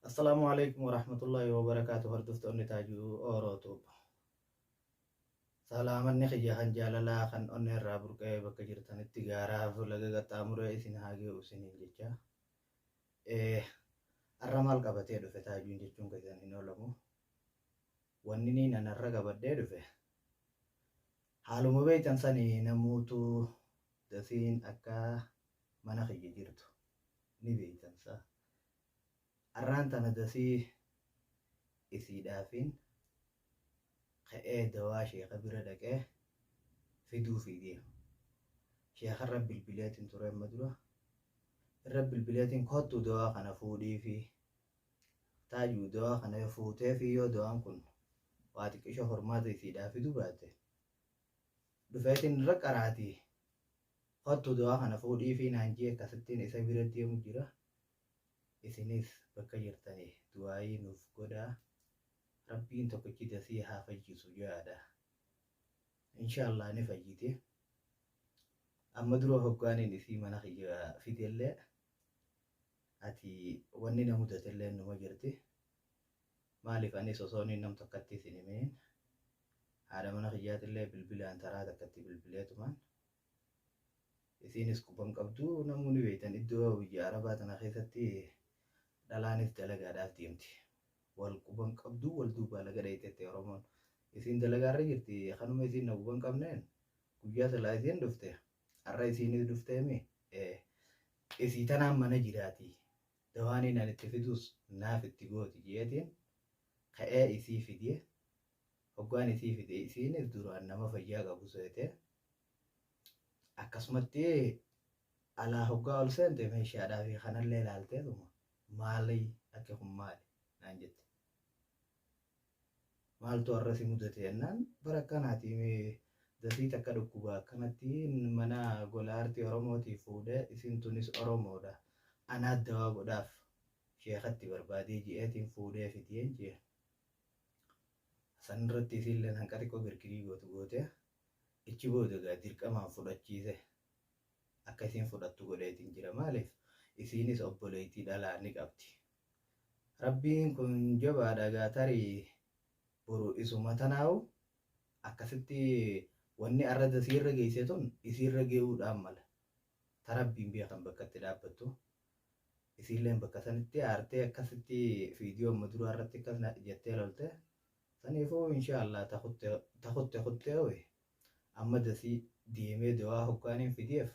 Assalaamu alaikum warahmatullahi wabarakaatu. Hordoftoonni Taajuu Orootuub. Salaamanni kiyya kan jaalalaa kan onnee irraa burqee bakka jirtanitti gaaraaf laga qaxxaamuree isin haa ge'u isiniin jecha. Har'a maal qabatee dhufe Taajuun jechuun keessan hin oolamu. Wanni niin an har'a qabadhee dhufe haaluma beektan sani namuutu dasiin akka mana kiyya jirtu ni beektan sa. Arraan tana dasii isiidhaafin ka'ee dawaa sheeka bira dhaqee fiduufii deema. Sheekarra bilbileetiin ture amma dura. Irra bilbileetiin kottu dawaa kana fuudhiifi Taajuu dawaa kana yoo fuuteefi yoo dawaan kun waa xiqqisho hormaata isiidhaa fiduu baate dhufeetiin irra qaraatii kottu dawaa kana fuudhiifi naan jee akkasittiin isa bira deemu jira. Isinis bakka jirtanii du'aayii nuuf godhaa. Rabbiin tokkichi dasii haa fayyisu jaadha. Inshaallah ni fayyiti. Amma dura hoggaaniin isii mana kiyya fidellee ati wanni na mudatellee numa jirti. Maaliif anis osoo inni nam takkatti isin himeen haadha mana kiyyaatillee bilbilaan taraa takkatti bilbileetumaan isiinis quban qabdu namuu ni beektan iddoo biyya Arabaa tana keessatti dhalaanis dalagaadhaaf deemti. Wal quban qabdu wal duubaa laga dheeytetti Oromoon. Isiin dalagaarra jirti kanuma isiin na quban qabneen guyyaa silaa isiin dhufte har'a isiinis dhufteemi isii tanaan mana jiraati dawaaniin ani itti fidus naaf itti gooti jeetiin ka'ee isii fidee hoggaan isii fide isiinis duraan nama fayyaa qabu seete akkasumatti alaa hoggaa ol seente meeshaadhaa fi kanallee ilaalteetuma maali akka kun maali naan jette. Maaltu har'a si mudate jennaan bara akkanaati dasii takka dhukkuba akkanatti mana gola aartii Oromootii fuudhee isin tunis Oromoodha. Anaa dawaa godhaaf sheekatti barbaadee ji'eetiin fuudhee fideen jee. San irratti isiilleen hanqa xiqqoo girgirii gootu goote ichi booda egaa dirqamaan fudhachiise. Akka isiin fudhattu godheetiin jira. Maaliif isiinis obboleettii dhalaa ni qabdi. Rabbiin kun jabaadha egaa tarii boru isuma tanaa'u akkasitti wanni arra dasiirra geesse tun isiirra ge'uudhaan mala. Ta Rabbiin beekan bakka itti dhaabbattu. Isiilleen bakka sanitti aartee akkasitti viidiyoo amma duraa irratti akkas jettee lolte. Saniifuu inshaallah ta kutte kuttee ho'i. Amma dasii deemee dawaa hoggaaniin fideef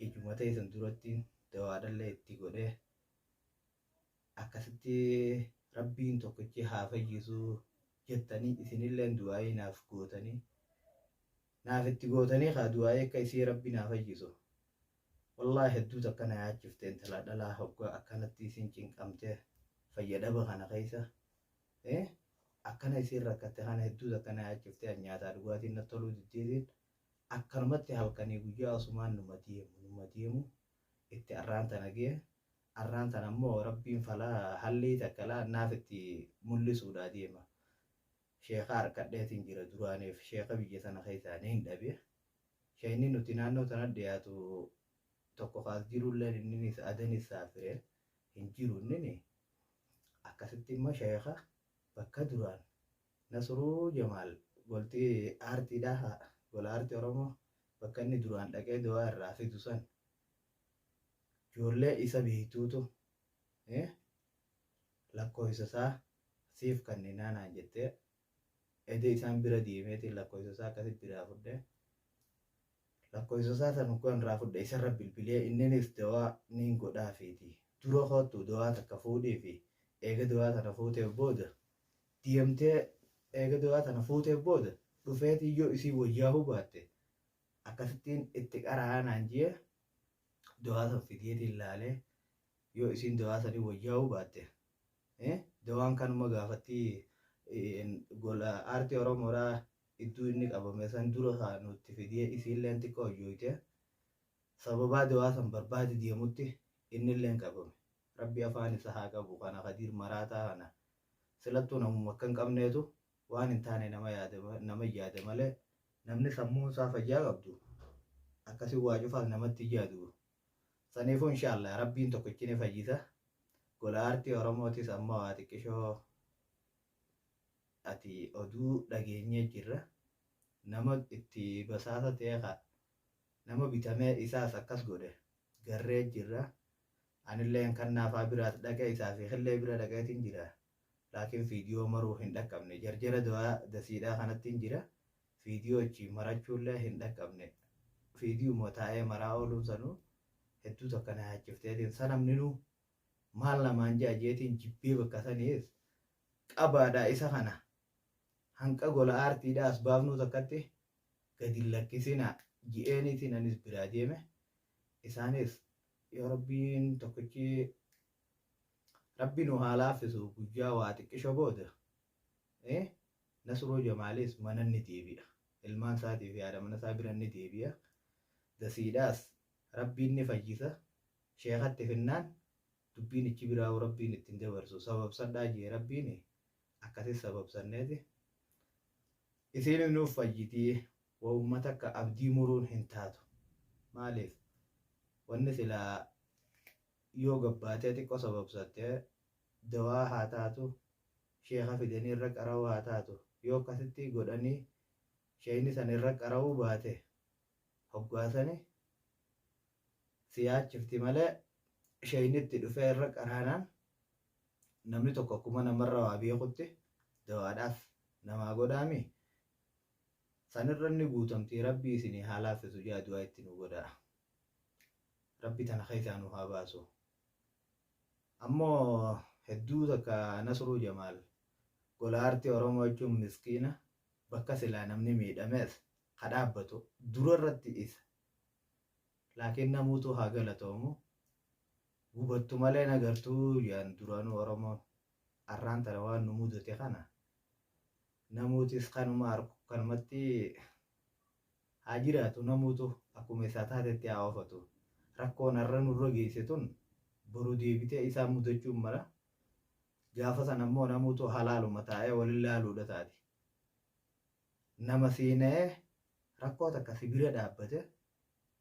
ijuma teessan duratti dawaadhallee itti godhee akkasitti Rabbiin tokkichi haa fayyisuu jettanii isinilleen du'aayii naaf gootanii naaf itti gootanii kaa du'aayii akka isii Rabbi naa fayyisu. Wallaahi hedduu takka na yaachifte intala dhalaa hoggaa akkanatti isin cinqamte fayyadhaba kana keessa akkana isiin rakkatte kana hedduu takka na yaachifte an nyaataa dhugaatiin natti toluu diddeetiin akkanumatti halkanii guyyaa osumaan numa deemu itti arraan tana ga'e. Arraan tana ammoo Rabbiin falaa hallii takka laa naaf itti mul'isuudhaa deema. Sheeka harkadheetiin jira duraaniif sheeka biyya sana keessaa ni hin dhabe. Sheekni nuti naannoo tana dhiyaatu tokko kaas jirulleen inninis adanis saafire hin jiru innini. Akkasitti immoo sheeka bakka duraan Nasruu Jamaal goltii aartiidhaa gola aartii Oromoo bakka inni duraan dhaqee du'aa irraa fidu san ijoollee isa beektuutu lakkoofsa isaa siif kenninaa naan jettee ede isaan bira deemeetiin lakkoofsa isaa akkasitti biraa fudhee lakkoofsa isaa san hoggaan irraa fudhe isarra bilbilee inninis dawaa niin godhaafiiti. Dura koottu dawaa takka fuudhii fi eega dawaa tana fuuteef booda deemtee eega dawaa tana fuuteef booda dhufeetii yoo isii wayyaahuu baatte akkasittiin itti qara'aa naan jee dawaa san fideetiin laalee yoo isiin dawaa sanii wayyaahuu baatte dawaan kanuma gaafatti gola aartii Oromoodhaa iddoo inni qabame san dura haa nutti fidee isiilleen xiqqoo hojjooyte sababaa dawaa san barbaade deemutti innilleen qabame. Rabbi afaan isa haa qabu kana Kadiir maraataa kana silattuu namuma akka hin qabneetu waan hin taane nama yaada nama yaada malee namni sammuun isaa fayyaa qabdu akkasii waa cufaas namatti yaadu. Saniifuu inshaallah Rabbiin tokkichi ni fayyisa. Gola aartii Oromootis amma waa xiqqishoo ati oduu dhageenyee jirra. Nama itti basaasa ta'e haa nama bitamee isaas akkas godhe garree jirra. Anilleen kan naafaa biraas dhaqee isaa fi killee bira dhaqeetiin jira. Laakiin viidiyoo maruu hin dhaqqabne. Jarjara du'aa dasiidhaa kanatti hin jira. Viidiyoo achi marachuullee hin dhaqqabne. Viidiyuma taa'ee maraa ooluun sanuu hedduu takka na yaachifteetiin sanamninuu maal namaan ja'a jeetiin jibbee bakka saniis qabaadha isa kana. Hanqa gola aartiidhaa as baafnuu takkatti gadi hin lakkisinaa ji'eeniitiin anis biraa deeme. Isaanis yoo Rabbiin tokkichi Rabbi nu haa laaffisu guyyaa waa xiqqisho booda Nasruu Jamaalis mana ni deebi'a. Ilmaan isaatii fi haadha mana isaa bira ni deebi'a. Dasiidhaas Rabbiin ni fayyisa. Sheekatti finnaan dubbiin ichi biraa Rabbiin ittiin dabarsu. Sababsadhaa jee Rabbiin akkasi sababsanneeti. Isiin nuuf fayyitii wa uummata akka abdii muruun hin taatu. Maaliif? Wanni silaa yoo gabbaatee xiqqoo sababsattee dawaa haa taatu, sheeka fidanii irra qara'uu haa taatu, yoo akkasitti godhanii sheekni san irra qara'uu baate hoggaasani si yaachifti malee sheekni itti dhufee irra qaraanaan namni tokko akkuma namarra waa beekutti dawaadhaaf namaa godhaami. Sanirra inni guutamtii Rabbii isinii haa laaffisu jaa du'aa itti nu godhaa. Rabbi tana keessaa nu haa baasu. Ammoo hedduu takka Nasruu Jamaal gola aartii Oromoo jechuun miskiina bakka silaa namni miidhamees ka dhaabbatu dura irratti isa. Laakiin namuutu haa galatoomu. Gubattu malee nagartuu jaan duraanuu Oromoon arraan tana waan nu mudate kana namuutis kanuma arku kanumatti haa jiraatu namuutu akkuma isaa taatetti haa oofatu. Rakkoon har'a nurra geesse tun boru deebitee isaa mudachuun mala. Gaafa sana immoo namuutu halaaluma taa'ee waliin laaluudha taati. Nama siina'ee rakkoo takka si bira dhaabbate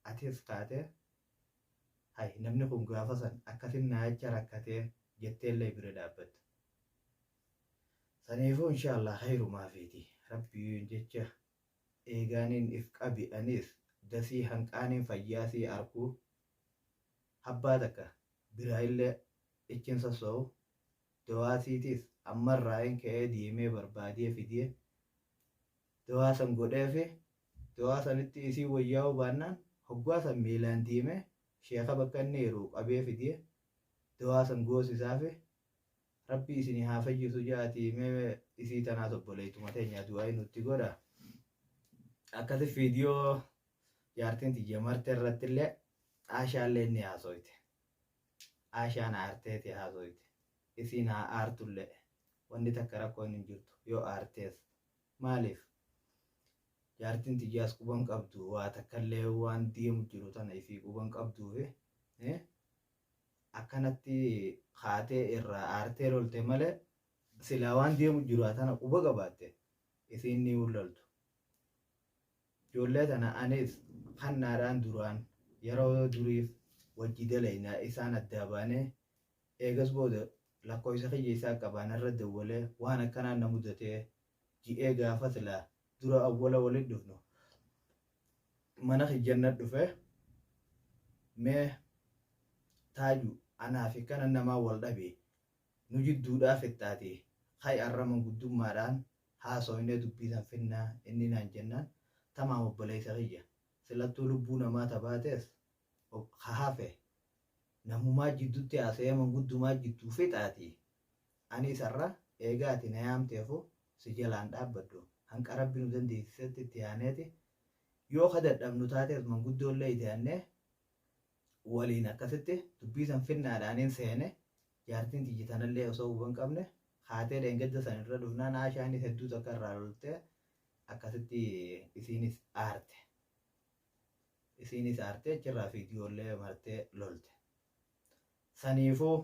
atis kaatee hay namni kun gaafa san akkasin naacha rakkatee jetteellee bira dhaabbatta. Saniifuu inshaallah khayrumaa feeti. Rabbiin jecha eegaaniin if qabi anis dasii hanqaaniin fayyaasii arkuu habbaa takka biraa illee ichin sosso'u dawaasiitis ammarraa hin ka'ee deemee barbaadee fidee dawaa san godheefi dawaa sanitti isii wayyaa'uu baannaan hoggaa san miilaan deemee sheeka bakka inni jiru qabee fidee dawaa san goosisaafi Rabbi isinii haa fayyisu jaatii mee isii tanaas obboleettuma teenya du'aa nutti godha. Akkasi viidiyoo jaartiin tiyya marte irratti illee Aashaallee ni haasoyte. Aashaan aarteeti haasoyte. Isiin haa aartullee wanni takka rakkoon hin jirtu yoo aartees. Maaliif? Jaartiin tiyyaas quban qabdu waa takkallee waan deemu jiru tana isii quban qabduufi akkanatti kaatee irraa aartee lolte malee silaa waan deemu jiru tana quba qabaatte isiin ni loltu. Ijoollee tana anis kannaadhaan duraan yeroo duriif wajji dalaynaa isaan addaa baanee eegas booda lakkoofsa kiyya isaa qabaan irra dawwalee waan akkanaan na mudatee ji'ee gaafa silaa dura awwala waliin dhufnu mana kiyyanna dhufe mee taaju anaa fi kana namaa wal dhabe nu jidduudhaa fixxaati hay arra manguddummaadhaan haasoynee dubbii san finnaa inni naan jennaan tamaam obboleessa kiyya silattuu lubbuu namaa tabaatees hafe namumaa jidduutti haasa'ee manguddumaa jidduu fixaati anis har'a eegaa ati na yaamteefu si jalaan dhaabbadhu hanqa Rabbi nu dandeessisetti itti aaneeti yoo ka dadhabnu taatees manguddoollee itti aannee waliin akkasitti dubbii san finnaadhaaniin seene jaartiin tiyyi tanallee osoo huban qabne haatee dheengadda san irra dhufnaan Aashaanis hedduu takka irraa loltee akkasitti isiinis aarte. Isiinis aartee achirraa viidiyoollee martee lolte. Saniifuu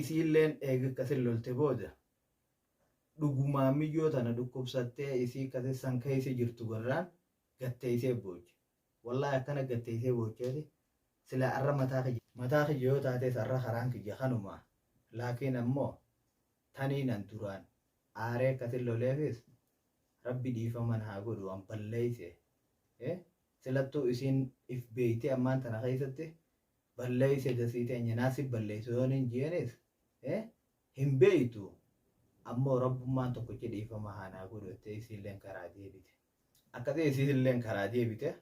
isiilleen eega akkasin lolte booda dhugumaan miyyoo tana dhukkubsattee isii akkasi san keessa jirtu garraan gatteessee booche. Wallaahi akkana gatteessee boocheeti silaa arra mataa kiyya. Mataa kiyya yoo taates har'a karaan kiyya kanuma. Laakiin ammoo taniin an duraan aaree akkasin loleefis Rabbi dhiifama na haa godhu an balleeyse. Silattuu isiin if beeytee ammaan tana keessatti balleeyse dasii teenya naa si balleeyse yoon hin jeenis hin beeytu. Ammoo Rabbummaan tokkichi dhiifama haa naa godhu jettee isiilleen karaa deebite. Akkasii isiilleen karaa deebite.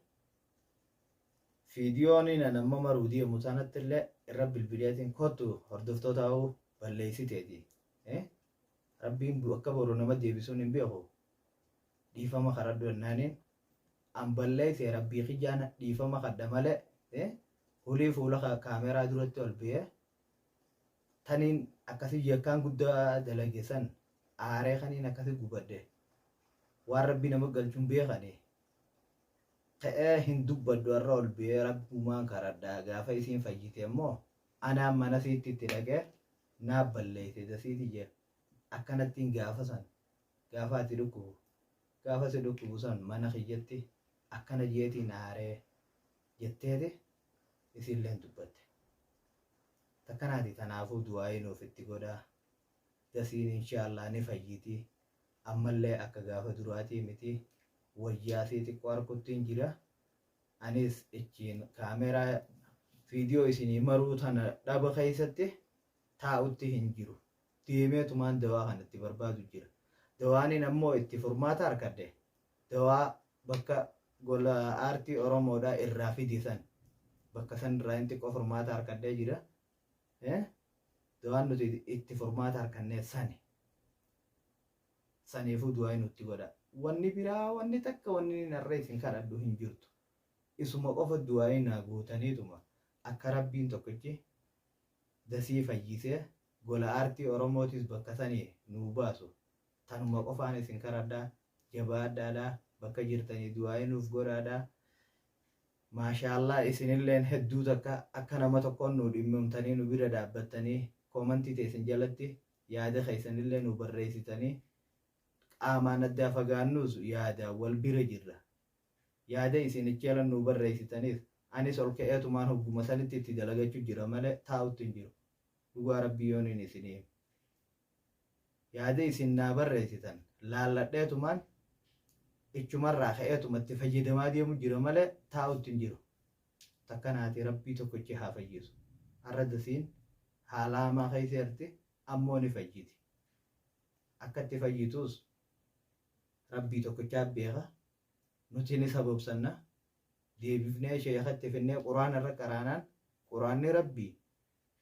Fiidiyoon nan amma maruu deemu sanattillee irra bilbileetiin kottu hordoftoota hoo balleessiteeti. Rabbiin akka boru nama deebisuun hin beeku. Dhiifama kadhadhu jennaaniin an balleesse Rabbii kiyyaan dhiifama kadha malee hulii fuula kaameraa duratti ol ba'ee taniin akkasii yakkaan guddaa dalage san aaree kaniin akkasii gubadhe waan Rabbi nama galchuun beekanii. Ka'ee hin dubbadhu har'a ol ba'ee Rabbumaan karadha gaafa isiin fayyite immoo anaan mana siitti itti dhaqee naaf balleesse dasiiti jee akkanattiin gaafa san gaafa ati dhukkubu gaafa si dhukkubu san mana kiyyatti akkana jeetiin aaree jetteeti isiilleen dubbatte. Takkanaati tanaafuu du'aayii nuuf itti godhaa dasiin inshaallah ni fayyiti ammallee akka gaafa duraatii miti wayyaasii xiqqoo arkuttiin jira. Anis ichiin kaameraa viidiyoo isinii maruu tana dhaba keessatti taa'utti hin jiru. Deemeetumaan dawaa kana itti barbaadu jira. Dawaaniin ammoo itti furmaata harkadhe dawaa bakka gola aartii Oromoodhaa irraa fidi san bakka san irraa hin xiqqoo furmaata harkadhee jira. Dawaan nuti itti furmaata harkannee sani. Saniifuu du'aayi nutti godha. Wanni biraa wanni takka wanni narra isin kadhadhu hin jirtu. Isuma qofa du'aayi naa gootaniituma akka Rabbiin tokkichi dasii fayyisee gola aartii Oromootis bakka sanii nuu baasu. Tanuma qofaan isin kadhadha. Jabaadhaadha. Bakka jirtanii du'aayi nuuf godhaadha. Maashaallaa isinilleen hedduu takka akka nama tokkoon nuu dhimmamtanii nu bira dhaabbattanii koomantii teessan jalatti yaada keessanillee nu barreessitanii qaamaan addaa fagaannus yaada wal bira jirra. Yaada isin achi jala nu barreessitanis anis ol ka'eetumaan hogguma sanitti itti dalagachuu jira malee taa'utti hin jiru. Dhugaa Rabbii yoon hin isinii yaada isin naa barreessitan laalladheetumaan ichumarraa ka'eetuma itti fayyadamaa deemu jira malee taa'utti hin jiru. Takkanaati Rabbii tokkichi haa fayyisu. Har'a dasiin haala hamaa keessa jirti ammoo ni fayyiti. Akka itti fayyitus Rabbii tokkichaa beeka. Nuti ni sababsanna. Deebifnee sheekatti finnee quraana irra qaraanaan quraanni Rabbii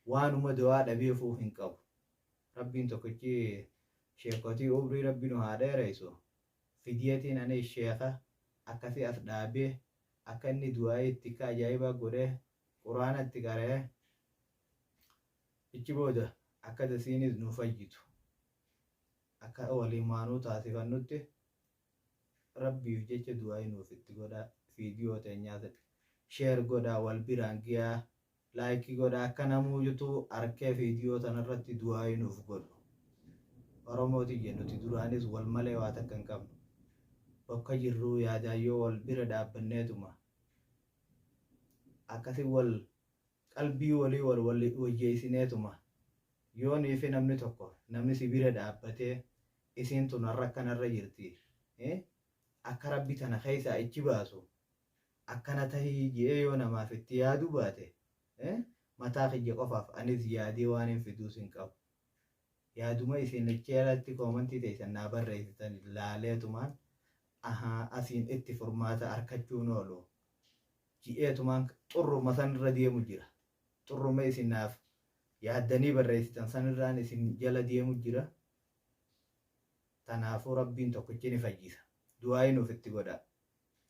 waanuma dawaa dhabeefuu hin qabu. Rabbiin tokkichi sheekotii umrii Rabbi nu haa dheeressu. Fidiyatiin ani sheeka akkasii as dhaabee akka inni du'aa itti akka ajaa'ibaa godhee quraana itti qara'ee ichi booda akka dasiinis nu fayyitu. Akka waliimaanuu taasifannutti Rabbiif jecha du'aa nuuf itti godhaa. Viidiyoo teenyaas share godhaa wal biraan giyaa like godhaa akka namuutu arkee viidiyoo tanarratti du'aa nuuf godhu. Oromooti nuti duraanis wal malee waa takka hin qabnu. Bakka jirruu yaadaan yoo wal bira dhaabbanneetuma akkasi wal qalbii walii wal wayyeessineetuma yoonii fi namni tokko namni si bira dhaabbatee isiin tun har'a akkanarra jirti akka Rabbi tana keessaa ichi baasu akkana tahii je'ee yoo namaaf itti yaaduu baate mataa kiyya qofaaf anis yaadee waan hin fiduus hin qabu. Yaaduma isin achi jalatti koomantii teessan naa barreessitan laaleetumaan ahaa asiin itti furmaata harkachuun oolu ji'eetumaan xurruma sanirra deemu jira. Xurruma isin naaf yaaddanii barreessitan sanirraan isin jala deemu jira. Tanaafuu Rabbiin tokkichi ni fayyisa. Du'aayi nuuf itti godha.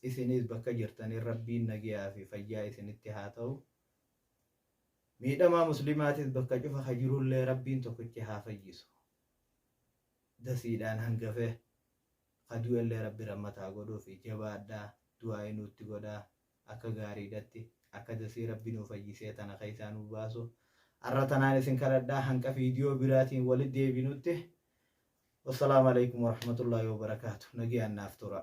Isinis bakka jirtanii Rabbiin nagayaa fi fayyaa isinitti haa ta'u. Miidhamaa muslimaatis bakka cufa ka jirullee Rabbiin tokkichi haa fayyisu. Dasiidhaan hangafee ka du'ellee Rabbi rammataa godhuu fi jabaadhaa du'aayi nutti godhaa akka gaariidhatti akka dasii Rabbi nuu fayyisee tana keessaa nuu baasu. Har'a tanaan isin kadhadhaa hanqa viidiyoo biraatiin walitti deebinutti. Wassalaamu alaikum warahmatullaahi wabarakaatu. Nagayaan naaf tura.